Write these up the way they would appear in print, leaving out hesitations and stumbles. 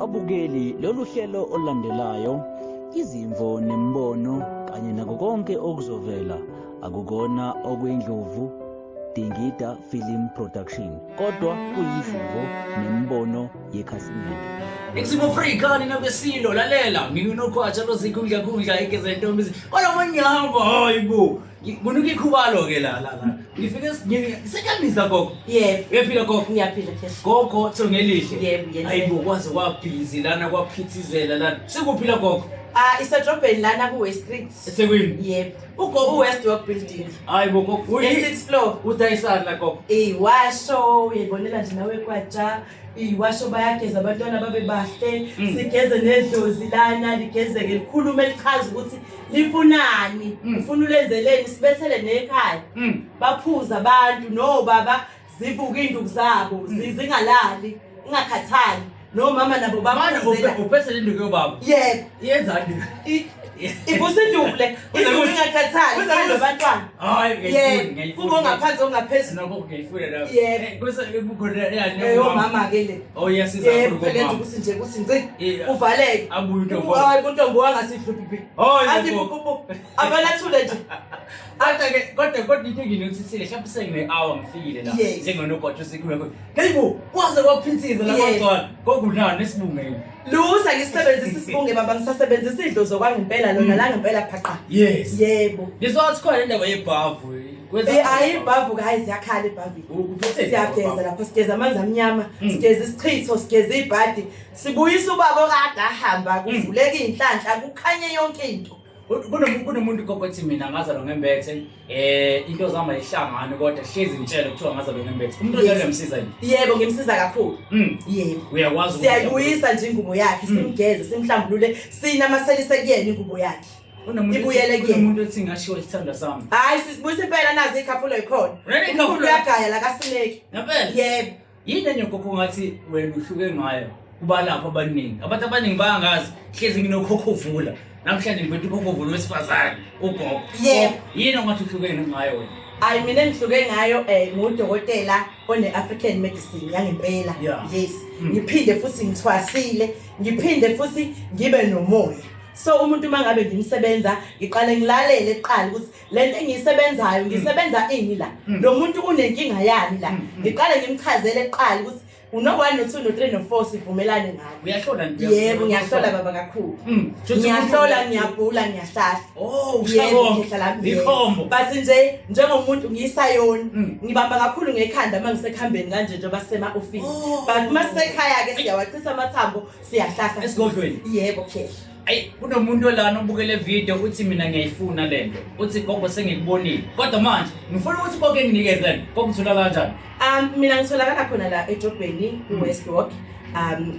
Babukeli, lolu hlelo olulandelayo, izimvo nemibono kanye nako konke okuzovela akukona okwendlovu Dingida Film Production, kodwa kuyizimvo nemibono yekhasimende. Ningizimu Afrika nina besilo lalela ngingunokhwatsha lozikhundla khundla igezentombi kodwa mangihamba hayi bo. Kunuka ikhubalo ke la la la. Ngifike sekamisa gogo. Yebo. Uyaphila gogo? Ngiyaphila Khehla. Gogo Thongelihle. Yebo, yebo. Hayibo kwaze kwabhizi lana kwaphithizela lana. Sikuphi la gogo? Ah, isedrobheni lana ku West Street. Ethekwini. Yebo. Ugogo Ku West York Building. Hayibo gogo. E sixth floor. Udayisani la gogo? Iwasho uyibonela nje nawe kwatsha. Iwasho bayageza abantwana babe bahle. Sigeze nedlozi lana ligezeke likhulume lichaze ukuthi lifunani ufuna ulenzeleni sibethele nekhaya baphuza abantu nobaba zivuka iy'nduku zabo zingalali ingakhathali nomama nabo baphuzela Uphethe le nduku yobaba. Yebo. Yenzani? Ivusa induku le. Induku ingakhathali. Ithanda abantwana. Hayi ngiyayifuna ngiyayifuna. Kube ongaphansi ongaphezulu. Nokho ngiyayifuna la. Yebo. Eh, Kuse kukhona yani. Eh omama ke le. Oh iyasiza Yebo kakhulu phela enza komama. ukuthi nje kuthi ngci Yeah. uvaleke. Abuye untombi. Hayi untombi wangasidluphi bi. Hayi, Athi gogo. pupu. Abalathule nje. Kodwa ke kodwa into enginotisile mhlawumbe sengine hour ngifikile la. Yes. Njengonogwaja osekhuluma khona. Hey bo, kwaze kwaphithiza la Yes. kwagcwala. Gogo unani nesibungeni. Lusa ngisebenzisa isibunge baba ngisasebenzisa idlozi okwangempela lona la ngempela phaqa. Yes. Yebo. Ngizwa khona indaba yebhavu. Kwenza Eh ayi ibhavu ke hayi ziyakhala ibhavini. Uphethe Siyageza lapho sigeza amanzi amnyama, sigeza isichitho, sigeza ibhadi, sibuyisa ubaba okade ahamba kuvuleka inhlanhla kukhanye yonke into. Kunomuntu gogo ethi mina ngazalwa ngembethe into zami ayihlangani kodwa hlezi ngitshele kuthiwa ngazalwa ngembethe. Umuntu onjalo uyamsiza yini? Yebo ngimsiza kakhulu. Yebo. Uyakwazi ukuthi- Siyayibuyisa nje ingubo yakhe, simgeze, simhlambulule, sinamaselise kuyena ingubo yakhe. Ibuyele kuyena. Kunomuntu othi ngashiwo isithandwa sami. Hayi sisibuyisa impela nazi ikhafulo ikhona. Really, ikhafulo? Umkhulu uyagaya la kasineki. Ngempela? Yebo. Yini enye gogo ngathi wena uhluke ngayo kubalaphi abaningi? Abantu abaningi bayangazi hlezi nginokhokhovula. Namhlanje ngiphethe ukhokhovula wesifazane ugogo. Yebo. Yini ongathi uhluke ngayo wena? Hayi mina engihluke ngayo ngudokotela one African medicine yangempela. Yes. Ngiphinde futhi ngithwasile, ngiphinde futhi ngibe nomoya. So umuntu mangabe ngimsebenza ngiqale ngilalele kuqala ukuthi lento engiyisebenzayo ngisebenza ini la. Lo muntu unenkinga yani la. Ngiqale ngimchazele kuqala ukuthi uno 1 no 2 no 3 no 4 sivumelane ngalo. Uyahlola nje? Yebo ngiyahlola baba kakhulu. Ngiyahlola, ngiyabhula, ngiyahlahla. Oh, Yebo, ushaya ngihlala lami, yebo. Ikhombo. But nje njengomuntu ngiyisayoni ngibamba kakhulu ngekhanda uma ngisekuhambeni kanje njengoba sisema office. Oh. But uma sisekhaya ke siyawachitha amathambo siyahlahla. Esigodlweni? Yebo khehla. Ayi kunomuntu olana obukele video uthi mina ngiyayifuna lento. Uthi gogo sengikubonile. Kodwa manje ngifuna ukuthi gogo enginikeze lento. Gogo uthola kanjani? Mina ngitholakala khona la edrobheni ku West Walk.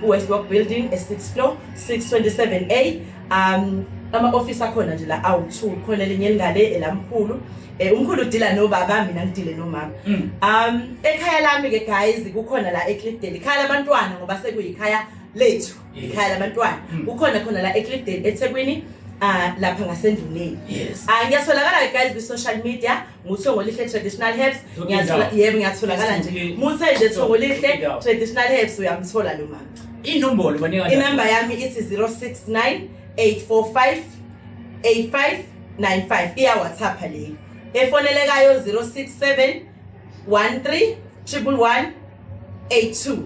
Ku West Walk Building e 6th floor 627A. Ama office akhona nje la awu2 khona elinye elingale elamkhulu. Umkhulu udila nobaba mina ngidile nomama. Ekhaya lami ke guys kukhona la eCliffdale. Ikhaya labantwana ngoba sekuyikhaya lethu. Ikhaya labantwana. Kukhona khona la eCliffdale eThekwini. Lapha ngasenduneni. Ngiyatholakala ke guys ku social media nguThongolihle Traditional Herbs. Zonke Ngiyathola indawo. yebo ngiyatholakala nje. Facebook, Muthe nje Thongolihle Zonke indawo. Traditional Herbs uyamthola lo mama. Inombolo banika kanjani? Inamba yami ithi 069 845 8595. Iya WhatsApp leyo. Efonelekayo 067 13 111 82.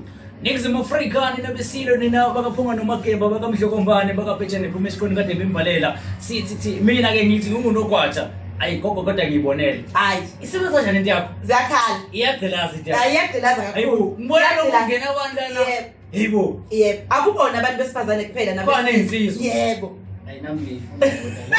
Ningizimu Afrika nina besilo nina bakaphunga nomagemba bakamdlokombane bakaphetshane phuma esikhoni kade bemvalela sithi thi mina ke ngithi ngingunogwaja ayi gogo kodwa ngiyibonele. Hayi. Isebenza kanjani into yakho? Ziyakhala. Iyagqilaza into yakho. Hayi iyagqilaza kakhulu. Ayibo, ngibona lokhu Iyagqilaza. kungena abantu lana. Yebo. Yebo. Yebo. Akubona abantu besifazane kuphela Khona nabesilisa. iy'nsizwa. Yebo. Ayi nami ngiyifuna kodwa.